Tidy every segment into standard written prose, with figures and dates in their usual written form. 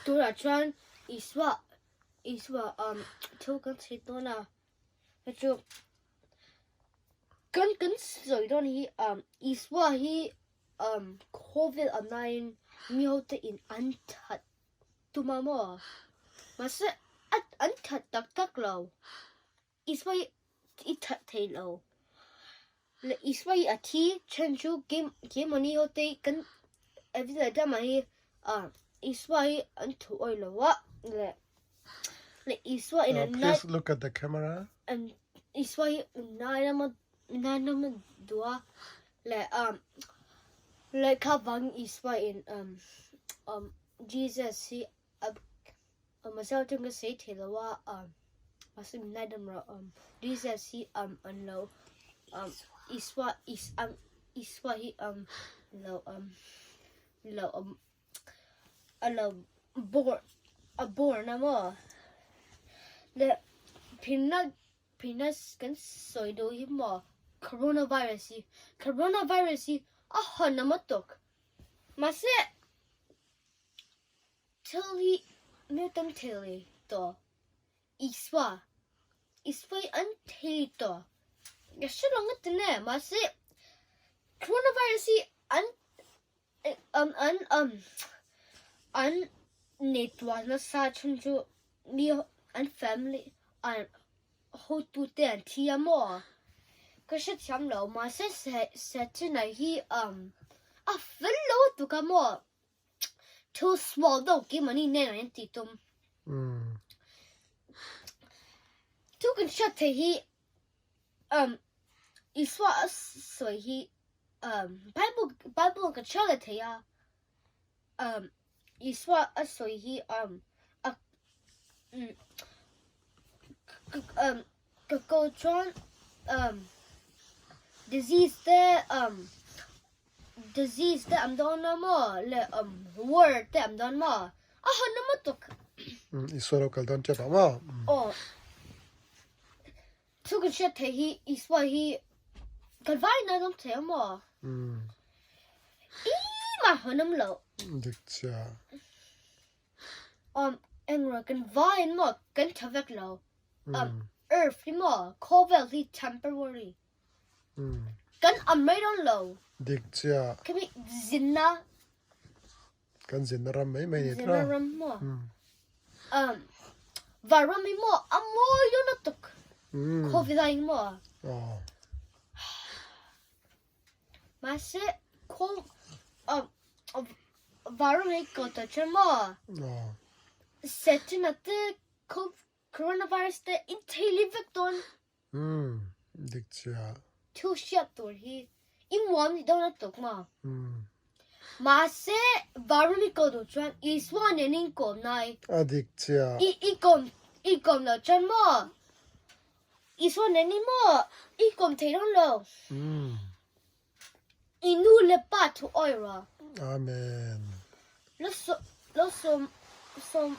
Tunah chuan Isua Isua um thil kan chhit dawn a, hei chu kan kan sawi dawn hi um Isua hi um khawvel a naiin mi hote in an that tum a maw? Mahse an that tak tak lo. Isua hi i that thei lo. Le Isua hi a thi then chu keimahni ho te kan Evi leh Adama hi Isua hi an thu awih lo a le le Isua in an Please look at the camera. An Isua hi nai lama nai lama duh a le le kha vang Isua in um Jesus hi Mizo chu ka sawi thei lo a mahse min ngaidam rawh Jesus hi an lo Isua Isua hi lo lo a lo born a born a maw le phina phina kan sawi duh hi maw coronavirus hi coronavirus hi a hawn a maw tawk mahse Thil hi Newton thil i tawh. Isua. Isua hi an thil i tawh. Ka hre lo ngawt thin e, mahse coronavirus hi an um an um an nei tuah nasa chhun chu mi an family an hotute an thi a maw? Ka hrethiam lo, mahse Satan-a hi um a fel lo tuk a maw? Thil sual deuh keimahni nen an tih tum. Thu kan hriat theih hi um Isua a sawi hi um Bible Bible kan hriat leh thei a um Isua a sawi hi um a um um ka ko chuan um disease te um Disease te am dawn a maw le um war te am dawn maw a hawn a maw tuk. Isua lo kal dawn tep ah maw. Aw thu kan hriat theih hi Isua hi kan vai nan awm thei a maw. Ih mah hawn awm lo. Dik chia. Um engro kan vai in maw kan tha vek lo. Um earth hi maw khawvel hi temporary. Kan am mai dawn lo. Dik chiah. Khami zinna. Kan zinna ram mai mai ni tra. Zinna ram maw. Um, var ram hi maw a mawi dawn lutuk. Khawvel ah eng maw. Oh. Mahse khaw um var ram hi ko ta chuan maw. Oh. Setchina te coronavirus te in thei li vek dawn. Umm dik chiah. Thu hriat tur hi i muam ni dawn a tuk maw? Mahse Varun i ko duh chuan Isua nen in kawm nai. A dik chiah. I i kawm i kawm loh chuan maw Isua nen i maw i kawm thei dawn lo. I nu le pa thu awi rawh. Amen. Lo lo sawm sawm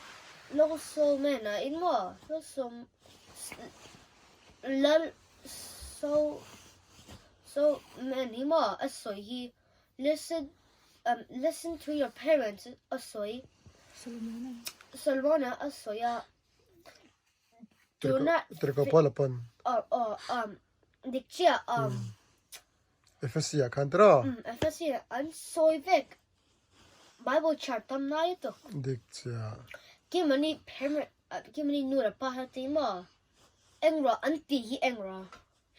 lo sawm en a in maw lo sawm lal so so men hi maw a sawi hi listen um listen to your parents a sawi Solomon a sawi a tuna Tirhkoh pawn. Aw aw um dik chiah um. Efesi ah khan tiraw? Um Efesi ah an sawi vek Bible chhiar tam nai lutuk. Dik chiah. Kimani parent kimani nu leh pa hi ti maw engro an tih hi engro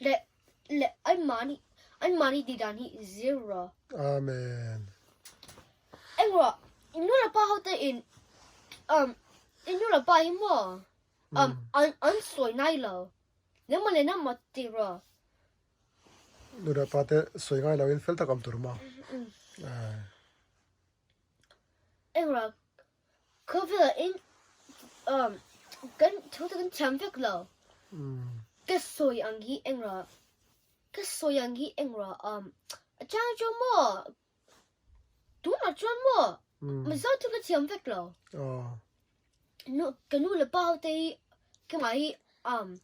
leh leh an mahni an mahni tih dan hi zero. Amen. Engro nu leh pa ho te in um nu leh pa hi maw um an an sawi nai lo nangmah leh nangmah tih rawh. Nu leh pa te sawi ngai lo in fel tak awm tur maw? Engro Khawvel ah in um kan thu te kan thiam vek lo. Ka sawi ang hi engro ka sawi ang hi engro um a chang chu maw tunah chuan maw Mizo thu ka thiam vek lo. Nu ka nu leh pa ho te hi keimah hi um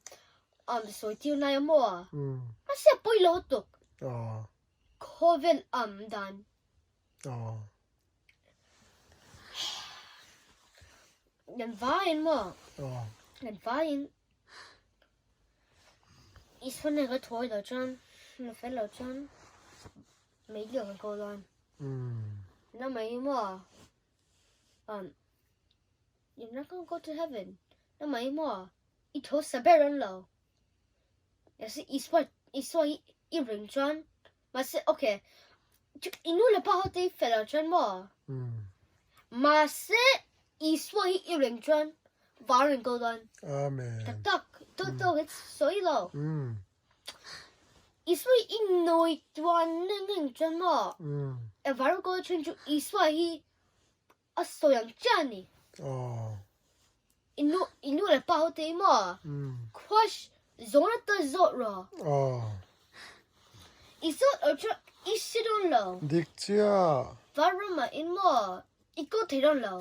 um sawi tir nai a maw mahse a pawi lo lutuk. Khawvel um dan. Kan vaiin maw? Aw. Kan vaiin Isua nen ka thawi lo chuan, na fel lo chuan meiliah kan ko dawn. Na mai maw? Um, you're not gonna go to heaven. Na mai maw? I tho sa ber dawn lo. Mahse Isua, Isua hi i ring chuan, mahse okay, i nu leh pa ho te i fel lo chuan maw? Mahse Isua hi i ring chuan var ring ko dawn. Amen. Tak tak, to to hi sawi lo. Isua hi i nawi tuan ning chuan maw? E var ko chun chu Isua hi a sawi ang chiah a ni. I nu i nu leh pa ho te hi maw crush zawng na ta zawh rawh. I zawt lo chuan i hre dawn lo. Dik chiah. Vanram ah in maw i ko thei dawn lo.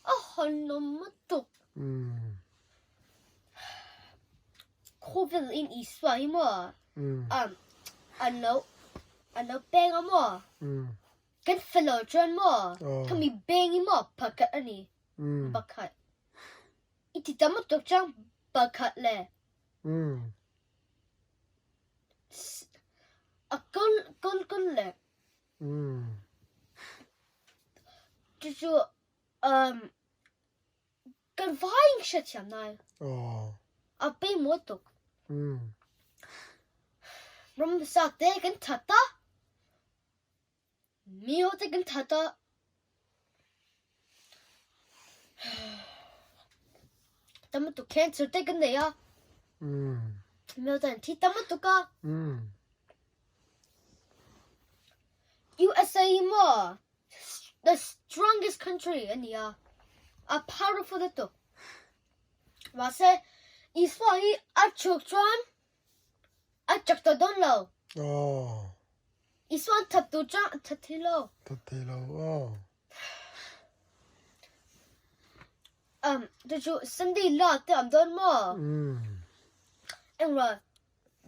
A hawnawm lutuk. Khawvel in Isua hi maw an lo an lo peng a maw. Kan fellow chuan maw khami beng hi maw pakhat a ni pakhat i ti tam lutuk chuan pakhat le a kal kal kal le chu chu um kan vai in hriatthiam nai a pawimawh tuk ram hmasa te kan that a. Mi ho te kan that a. Tam lutuk cancer te kan nei a. Mi ho te an thi tam lutuk a. USA hi maw the strongest country a ni a. A powerful lutuk. Mahse Isua hi a chhuk chuan A chak tawh dawn lo. Aw. Isua an that tur chuan a that thei lo. That thei lo, aw. Um, chu chu Sunday la te am dawn maw? Mm. Engla,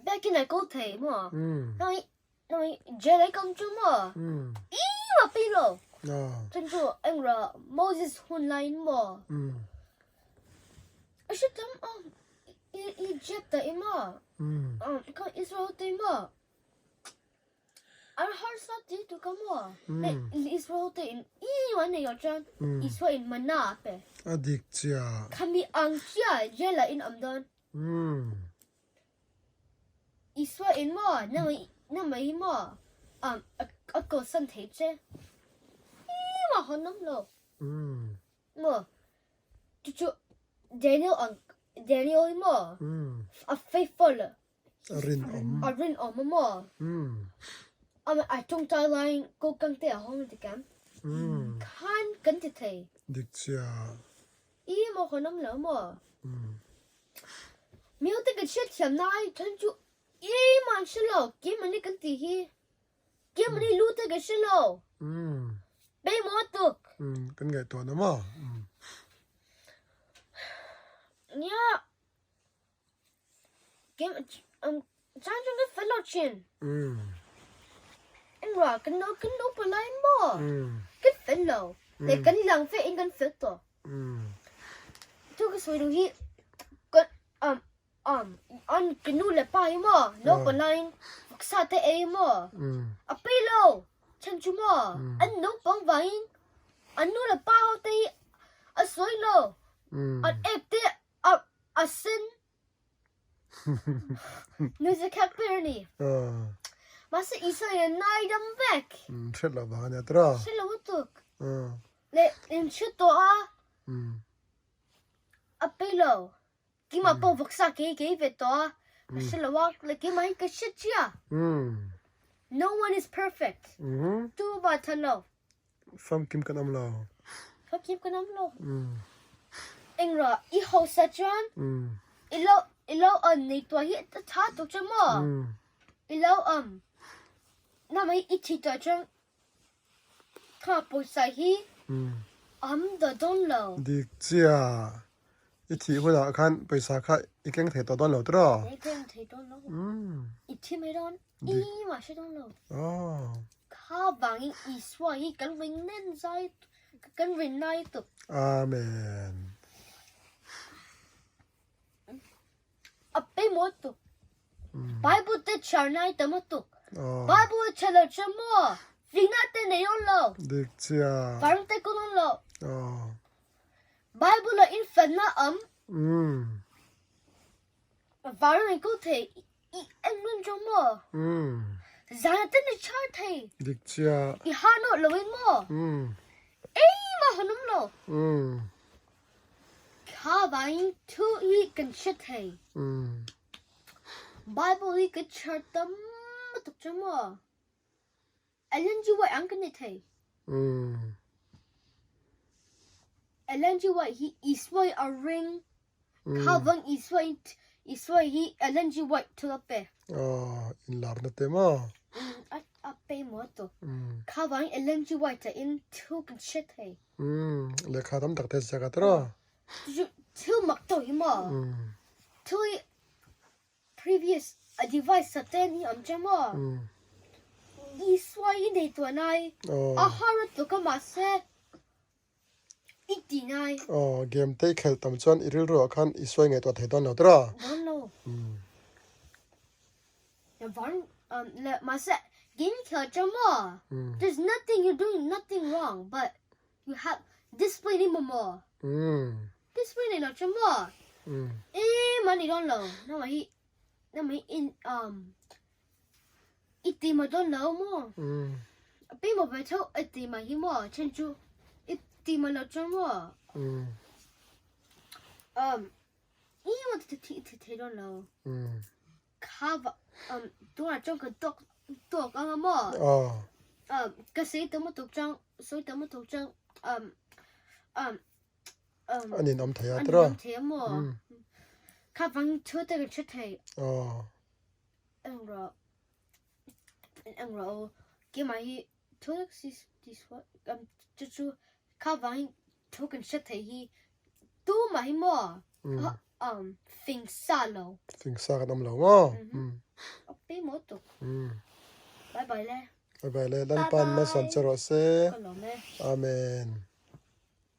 back in I go thei maw? Mm. Nang nang jail ai kam chu maw? Mm. I ma pi lo. Aw. Chun chu engla Moses hun lain maw? Mm. A hre tam a Egypt a im a, kha Israel te im a, an harsa ti tuk a maw? Israel te in i an nei lo chuan Isua in manna a pe. A dik chiah. Khami ang chiah jail ah in awm dawn. Isua in maw na mai hi maw a kalsan thei che. I mah hawn awm lo. Maw Cucu Daniel ang Daniel hi maw a faithful A rinawm. A rinawm a maw? Amah ai tawngtai laiin kokang te a hawng a ti kem. Khan kan ti thei. Dik chiah. I maw kan awm lo maw? Mi ho te kan hriatthiam nai than chu i man hre lo keimahni kan tih hi. Keimahni lu te kan hre lo. Pawimawh tuk. Kan ngaihtuah na maw? Nia kem chan chu kan fel lo thin. Engruah kan no kan no pa lai maw? Kan fel lo. Le kan lang fe in kan fel tawh. Tu ka sawi duh hi kan Um, an ka nu le pa hi maw, naupan laiin vawksa te ei maw, a pei lo, chhan chu maw, an naupang vangin an nu le pa ho te hi a sawi lo, an ek te a a sen. Nu chu khek ber a ni. Mahse Isua in a ngaidam vek. Hriat loh vang a nia tiraw? Hriat loh lutuk. Le in hriat tawh a, a pei lo. Keimah pawh vawksa kei kei ve tawh a, ka hre lo a, like keimah hi ka hre chiah. No one is perfect. Tu ba tha lo. Famkim kan awm lo. Famkim kan awm lo. Engra i hausa chuan i lo i lo an nei tuah hi a tha tuk chuan maw? I lo um nama hi i thi tuah chuan Kha pawisa hi am dah dawn lo. Dik chiah. I thih hunah khan pawisa kha i keng thei tawh dawn lo tiraw? I keng thei dawn lo. I thi mai dawn. I mah hre dawn lo. Kha vangin Isua hi kan ring nen zai. Kan rin nai tuk. Amen. A pe mo tuk. Bible te char nai tam tuk. Bible chalo chamo. Fina te nei on lo. Dik chia. Farm te kun on lo. Bible in fan na am. Varan in ko thei i en nun cho mo. Zan te ni char thei. Dik chia. I ha no lo in mo. Ei ma hanum lo. Kha vain thu i kan che thei. Bible i ka char tam tuk cho mo. Ellen G. White ang kan ni thei. Ellen G. White hi Isua a ring. Kha vang Isua Isua hi Ellen G. White thu a pe. Oh, in lar na te ma. A a pe mo to. Kha vang Ellen G. White a in thu kan che thei. Le kha tam tak te sa ka tra. Thu mak to hi ma. Thu Previous a device sa te ni awm che maw? Isua i nei tuah nai. A har a tluk a mahse i ti nai. Aw, game te i khelh tam chuan i rilru ah khan Isua i ngaihtuah thei dawn lo tira? Dawn lo. Van le mahse game i khelh che maw? There's nothing you're doing nothing wrong but you have discipline i mamawh. Discipline nei lo che maw? Ee mah ni dawn lo. Namah hi namah hi in um i ti mah dawn lo maw? A pe maw ve tho i ti mah hi maw? Then chu i ti mah lo che maw? Um i maw ti ti ti thei dawn lo. Kha va um tunah chuan ka tawk tawk anga maw? Um ka sei tam lutuk chuan sawi tam lutuk chuan um um A nin awm thei a tira. A nin awm thei a maw? Kha vang thu te kan hre thei. Eng rawh eng rawh aw keimah hi thu si ti chu chu kha vang thu kan hre thei hi tumah hi maw fing sa lo. Fing sa kan awm lo maw? A pawimawh tuk. Bye bye le. Bye bye le. Lalpan malsawm che rawh se. Ka lawm e. Amen.